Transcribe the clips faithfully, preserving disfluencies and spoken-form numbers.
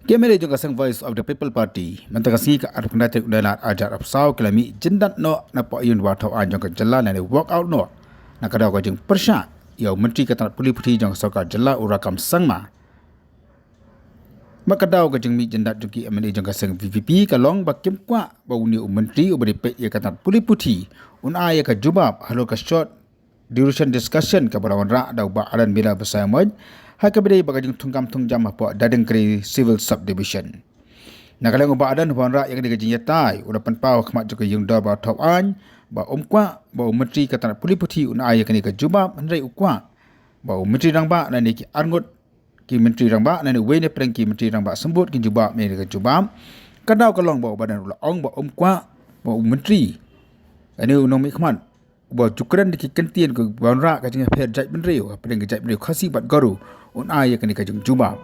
Ki M L A jong ka seng Voice of the People Party mynta ka sngi ka arphew khyndai tarik u Nailar arhajar arphew saw ki la mih jyndat noh na poh ïing dorbar thaw aiñ jong ka jylla lane walk out noh na ka daw ka jingpyrshah ïa u Myntri ka tnat pule puthi jong ka sorkar jylla u Rakkam Sangma. Bad ka daw ka jingmih jyndat jong ki M L A jong ka seng V P P ka long ba kim kwah ba une u Myntri uba dei peit ïa ka tnat pule puthi un ai ïa ka jubab halor ka short duration discussion kaba la wanrah da u Bah Ardent Miller Basaiawmoit ha kaba ïadei bad ka jingthungkam thungjam hapoh Dadingkri Civil Subdivision. Na ka liang u Bah Ardent uba wanrah ïa kane ka jingïatai u la pynpaw ha khmat jong ka ïing dorbar thaw aiñ ba um kwah ba u Myntri ka tnat pule puthi un ai ïa kane ka jubab, hynrei u kwah ba u Myntri Rangbah lane ki arngut ki Myntri Rangbah lane uwei na pdeng ki Myntri Rangbah symbud kin jubab ïa kane ka jubab. Ka daw ka long ba u Bah Ardent u la ong ba um kwah ba u Myntri, lane u nongmihkhmat uba ju kren da ki kyntien kaba wanrah ka jingïapher jaitbynriew hapdeng ka jaitbynriew Khasi bad Garo un ai ïa kane ka jingjubab.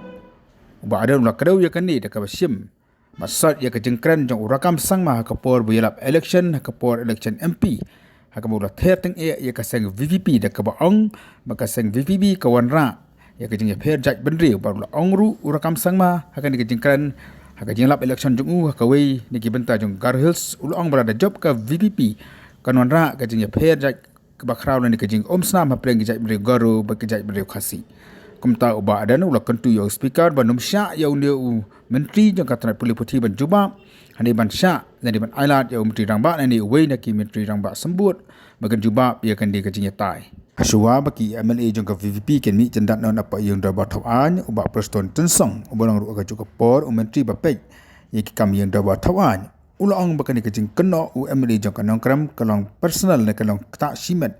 U Bah Ardent u la kdew ïa kane da kaba shim bad sot ïa ka jingkren jong u Rakkam Sangma ha ka por ba ïalap election, ha ka por election M P, ha kaba u la ther tyngeh ïa ka seng V P P da kaba ong ba ka seng V P P ka wanrah ïa ka jingïapher jaitbynriew. Bad u la ong ruh u Rakkam Sangma ha kane ka jingkren ha ka jingïalap election jong u ha kawei na ki bynta jong Garo Hills, u la ong ba lada jop ka V P P kan wanrah ka jingïapher jait kaba khraw lane ka jingumsnam hapdeng ka jaitbynriew Garo bad ka jaitbynriew Khasi. Kumta u Bah Ardent u la kyntu ïa u Speaker ban ym shah ïa une u Myntri jong ka tnat pule puthi ban jubab, hynrei ban shah lane ban ailad ïa u Myntri Rangbah lane uwei na ki Myntri Rangbah symbud ba kin jubab ïa kane ka jingïatai. Hashwa ba ki M L A jong ka V P P kin mih jyndat noh na poh ïing dorbar thaw aiñ, u Bah Prestone Tynsong uba long ruh ha kajuh ka por u Myntri ba peit ïa ki kam ïing dorbar thaw aiñ, u la ong ba kane ka jingkynnoh u M L A jong ka Nongkrem ka long personal ne ka long ktah shimet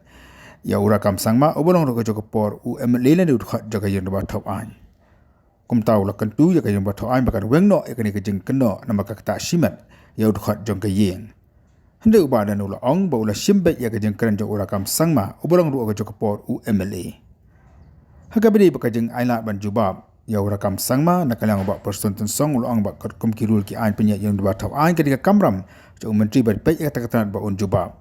ïa u Rakkam Sangma uba long ruh ha kajuh ka por u M L A lane u dkhot jong ka ïing dorbar thaw aiñ. Kumta u la kyntu ïa ka ïing dorbar thaw aiñ ba kan weng noh ïa kane ka jingkynnoh namar ka ktah shimet ïa u dkhot jong ka ïing. Hynrei u Bah Ardent u la ong ba u la shim beit ïa ka jingkren jong u Rakkam Sangma uba long ruh ha kajuh ka por u M L A. Ha kaba ïadei bad ka jingailad ban jubab ïa u Rakkam Sangma, na ka liang u Bah Prestone Tynsong u la ong ba katkum ki rule ki aiñ pynïaid ïing dorbar thaw aiñ ka dei ka kamram jong u Myntri ban peit ïa kata ka tnat ba un jubab.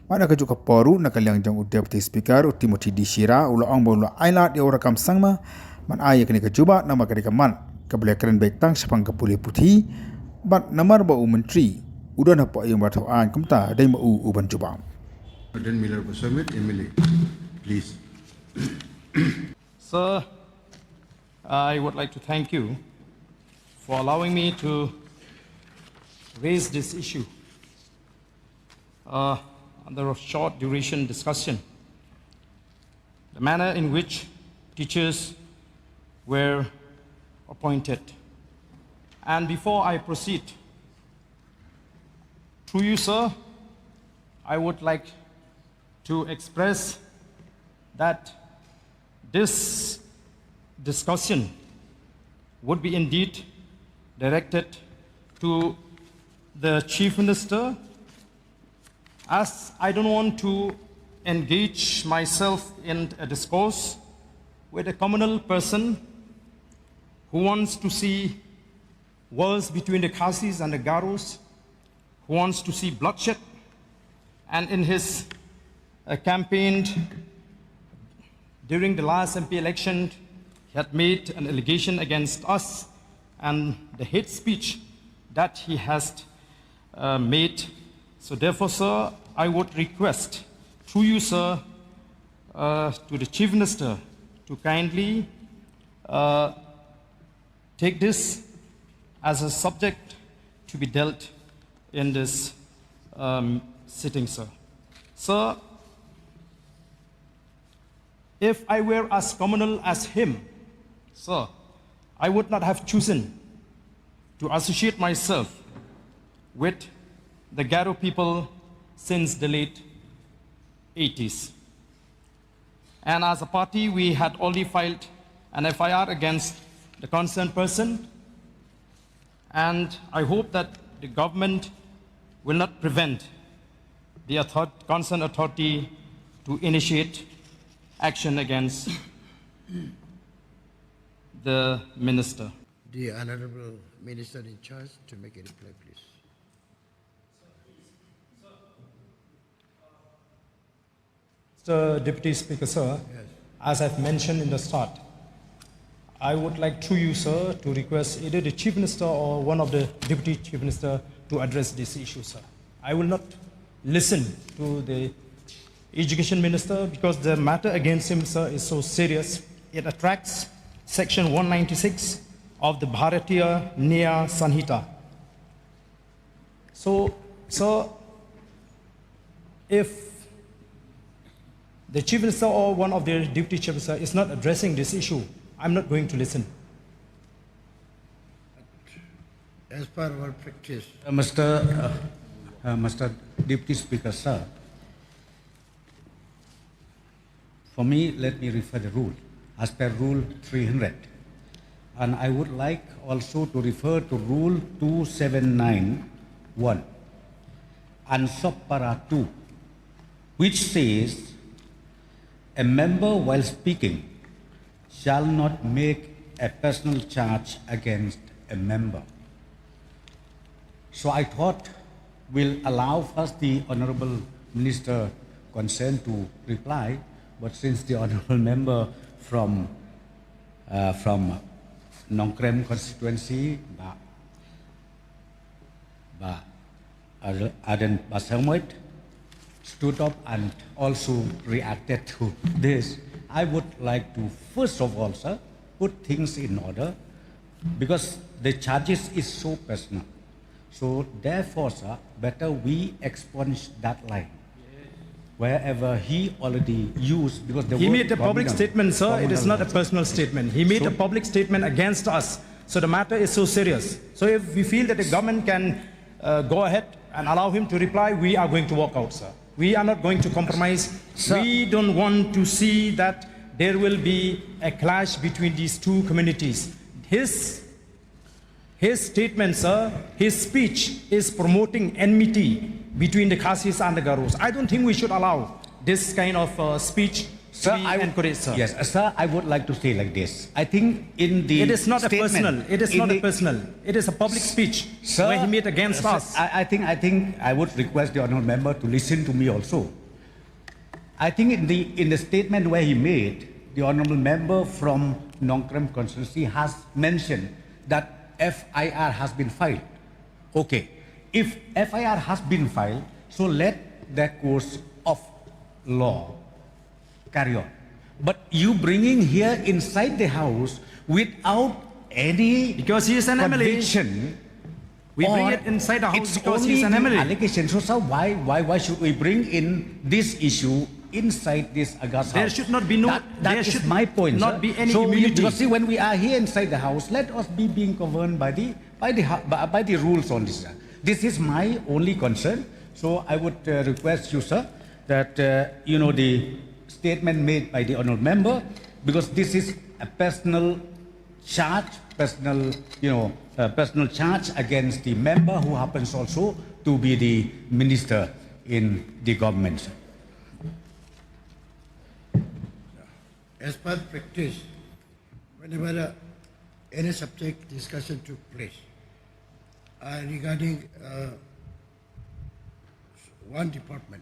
Bad na kajuh ka por ruh na ka liang jong u Deputy Speaker u Timothy D Shira u la ong ba u la ailad ïa u Rakkam Sangma ban ai ïa kane ka jubab namar ka dei ka mat kaba la kren beit tang shaphang ka pule puthi bad namar ba u Myntri u don hapoh ïing dorbar thaw aiñ, kumta dei ma u u ban jubab. Ardent Miller Basaiawmoit, M L A, please. Sir, I would like to thank you for allowing me to raise this issue, uh, under a short duration discussion, the manner in which teachers were appointed. And before I proceed, through you, sir, I would like to express that this discussion would be indeed directed to the Chief Minister, as I don't want to engage myself in a discourse with a communal person who wants to see wars between the Khasis and the Garos, who wants to see bloodshed, and in his, uh, campaign during the last M P election, he had made an allegation against us and the hate speech that he has, uh, made. So therefore, sir, I would request through you, sir, uh, to the Chief Minister to kindly, uh, take this as a subject to be dealt in this, um, sitting, sir. Sir, if I were as communal as him, sir, I would not have chosen to associate myself with the Garo people since the late eighties. And as a party, we had already filed an F I R against the concerned person. And I hope that the government will not prevent the author-, concerned authority to initiate action against the minister. The Honorable Minister in charge to make a reply, please. Mister Deputy Speaker, sir, yes, as I've mentioned in the start, I would like through you, sir, to request either the Chief Minister or one of the Deputy Chief Minister to address this issue, sir. I will not listen to the Education Minister because the matter against him, sir, is so serious. It attracts Section one ninety-six of the Bharatiya Nyaya Sanhita. So, sir, if the Chief Minister or one of the Deputy Chief Minister is not addressing this issue, I'm not going to listen. As per our practice. Uh, Mister uh, uh, Mister Deputy Speaker, sir, for me, let me refer the rule as per Rule three hundred. And I would like also to refer to Rule two seven nine one and Subpara two, which says a member, while speaking, shall not make a personal charge against a member. So I thought we'll allow first the Honorable Minister concerned to reply, but since the Honorable Member from uh, from Nongkrem constituency, Bah, Bah Ar- Ardent Basaiawmoit, stood up and also reacted to this, I would like to first of all, sir, put things in order because the charges is so personal. So therefore, sir, better we expunge that line wherever he already used because the He word made a public communal- statement, sir. It is communal not a was- personal statement. He made So- a public statement against us. So the matter is so serious. So if we feel that the government can uh, go ahead and allow him to reply, we are going to walk out, sir. We are not going to compromise. Sir. We don't want to see that there will be a clash between these two communities. His his statement, sir, his speech is promoting enmity between the Khasis and the Garos. I don't think we should allow this kind of uh, speech Sir, to be I, encouraged, sir. Yes, sir, I would like to say like this. I think in the It is not a statement, personal. It is in not the- a personal. It is a public speech Sir, where he made against sir, us. I, I think I think I would request the honourable member to listen to me also. I think in the in the statement where he made, the honourable member from Nongkrem constituency has mentioned that F I R has been filed. Okay, if F I R has been filed, so let the course of law carry on. But you bringing here inside the house without any Because he is an M L A. conviction. We bring Or it inside the house it's because only he's an the M L A. Allegation. So, sir, why why why should we bring in this issue inside this august There house? should not be no- That, that there is should my point. not Sir. be any So you- immunity. Because see, when we are here inside the house, let us be being governed by the by the hu- by, by the rules on this. Sir. This is my only concern. So I would uh, request you, sir, that uh, you know the statement made by the honourable member, because this is a personal charge, personal, you know, uh, personal charge against the member who happens also to be the minister in the government. As per practice, whenever uh, any subject discussion took place uh, regarding uh, one department,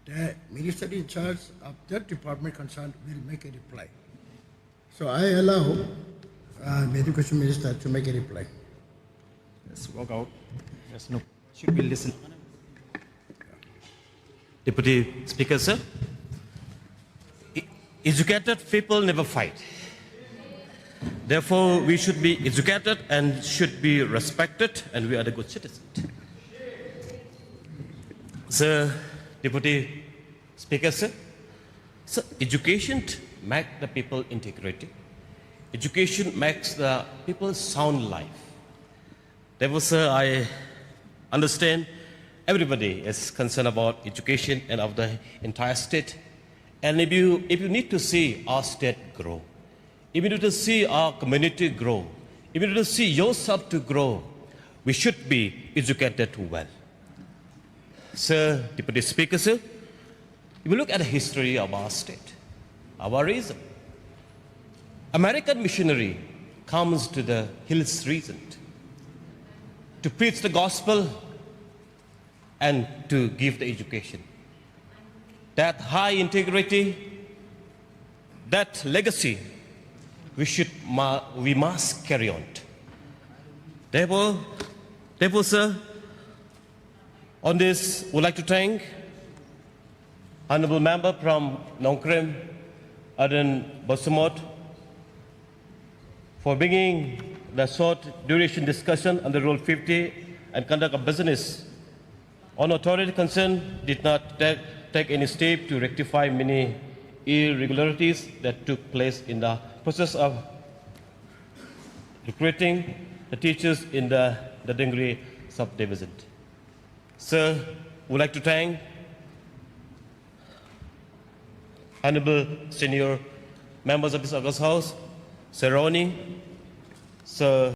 the minister in charge of that department concerned will make a reply. So I allow uh, the education minister to make a reply. Let's walk out. Yes, no. Should we listen? Deputy Speaker, sir. E- Educated people never fight. Therefore, we should be educated and should be respected, and we are the good citizens. Sir, Deputy Speaker, sir, so education makes the people integrity. Education makes the people sound life. Therefore, sir, I understand everybody is concerned about education and of the entire state. And if you, if you need to see our state grow, if you need to see our community grow, if you need to see yourself to grow, we should be educated well. Sir, Deputy Speaker, sir, if you look at the history of our state, our region, American missionary comes to the hills region to preach the gospel and to give the education. That high integrity, that legacy, We should ma- we must carry on. Therefore, therefore, sir, on this, would like to thank Honorable Member from Nongkrem, Ardent Basumot, for bringing the short duration discussion on the Rule fifty and conduct of business. On authority concerned did not ta- take any step to rectify many irregularities that took place in the process of recruiting the teachers in the Dadengri subdivision. Sir, would like to thank Honorable Senior Members of this August House, Sir Ronnie, Sir